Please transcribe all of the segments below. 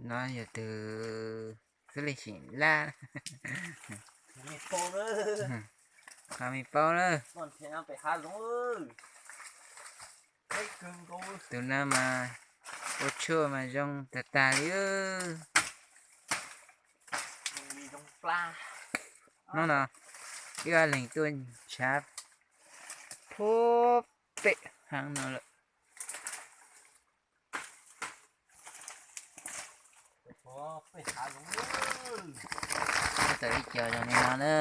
No yog tus xib leej xeem laj, qhov me paub na. Tus no mas ua tshuaj mas zoo tag tag li. Hnub no ib leeg tuaj ntshav puag pem heev no lawm. Tau ib co zoo li no na.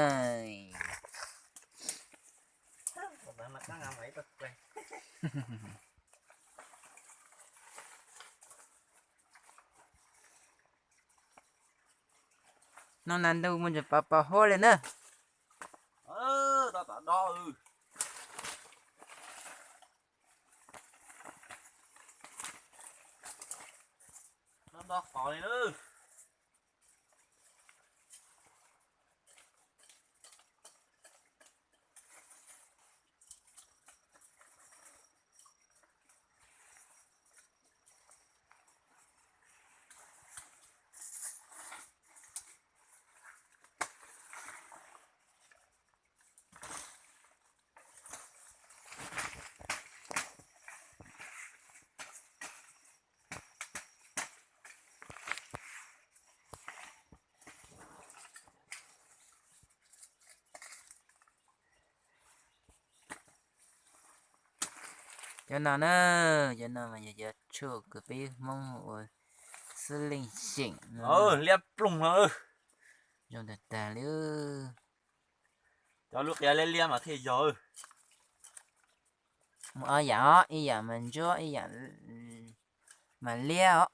Hnub no ntuj muaj ntsis pos pos huab li na. Cov no na, cov no mas yog cov tshuaj kws peb Hmoob hu ua xib leej xeem no. Liab ploog no. Zoo tag tag li. Cov lub qias liab liab mas thiaj yog. Muaj ob yam os, ib yam mas ntsuab, ib yam mas liab os.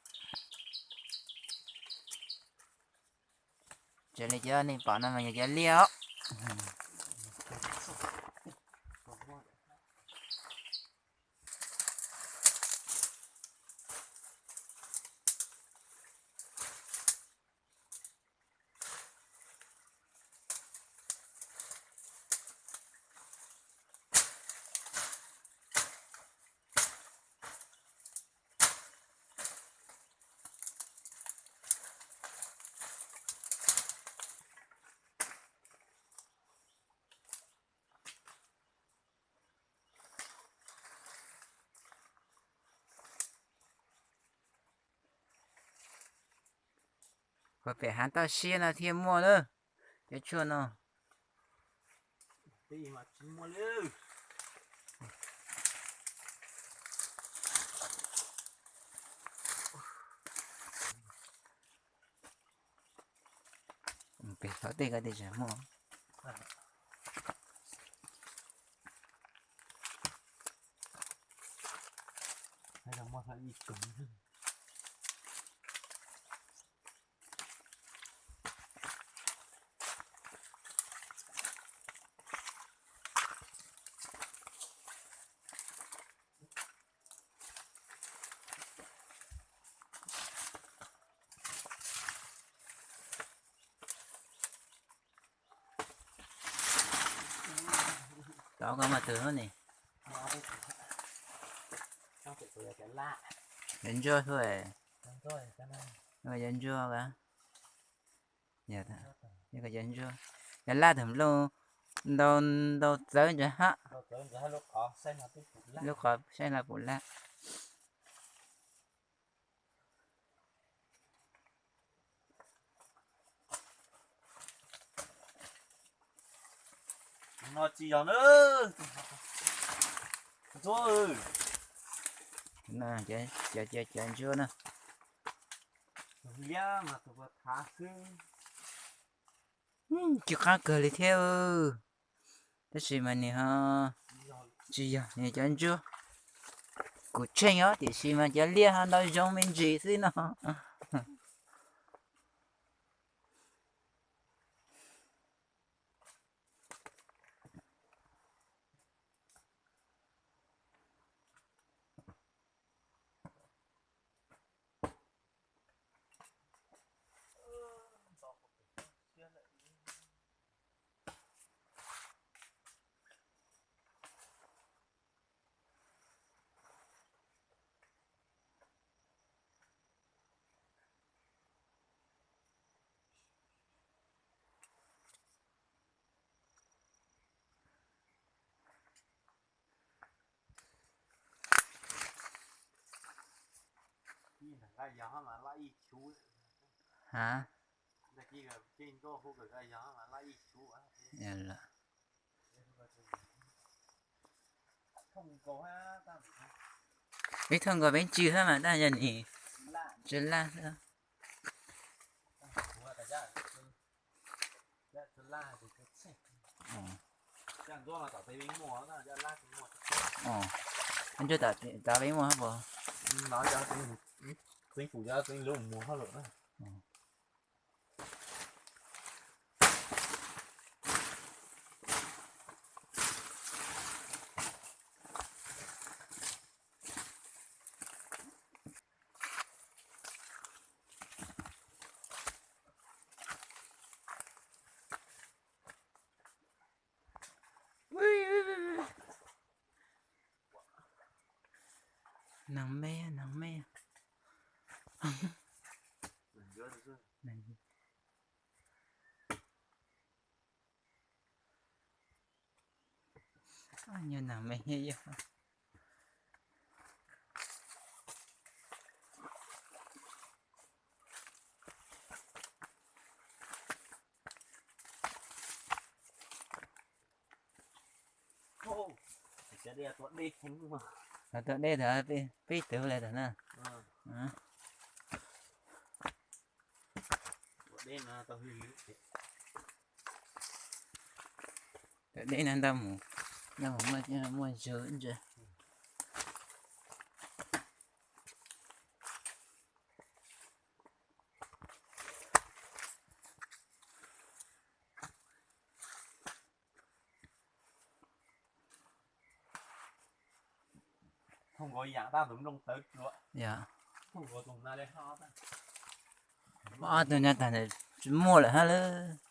Raws li cov nej pom no mas yog cov liab os. Puag pem hav toj siab no thiaj muaj na, cov tshuaj no. Pem qhov tej ko tej zaum muaj. Tod koj muaj twg ne? Cov ntsuag xwb. Cov ntsuag, cov ntsuag. Cov laj tawm nplooj ntau, ntau txawv ntawd hab. Lub qhov saib no puv laj. No tsis yog na. Cov, cov ntsuag na. Liab mas tus thav xwb. Ci qab kawg li thiab. Tab sis mas nws ho tsis yog, nws cov ntsuag. Kuv tsheej os, tiam sis mas cov liab ho ntau zoo me ntsis xwb no. Ha. Peb thauj nkaus peb tsw hab mas daj yog nim tsw laj xwb. Ntsuag tom peb muaj hab puas? Tseeb pum cov tseeb lub mus hab lawm na. Neeg me, neeg me. Nyuag neeg me yog. Tua dej tod, peb tug le tag na. Tua dej no ntau mus, ntau mus muaj zog ntse. Ob tug nyob tag ntawd tsis muaj lawm hab lawm.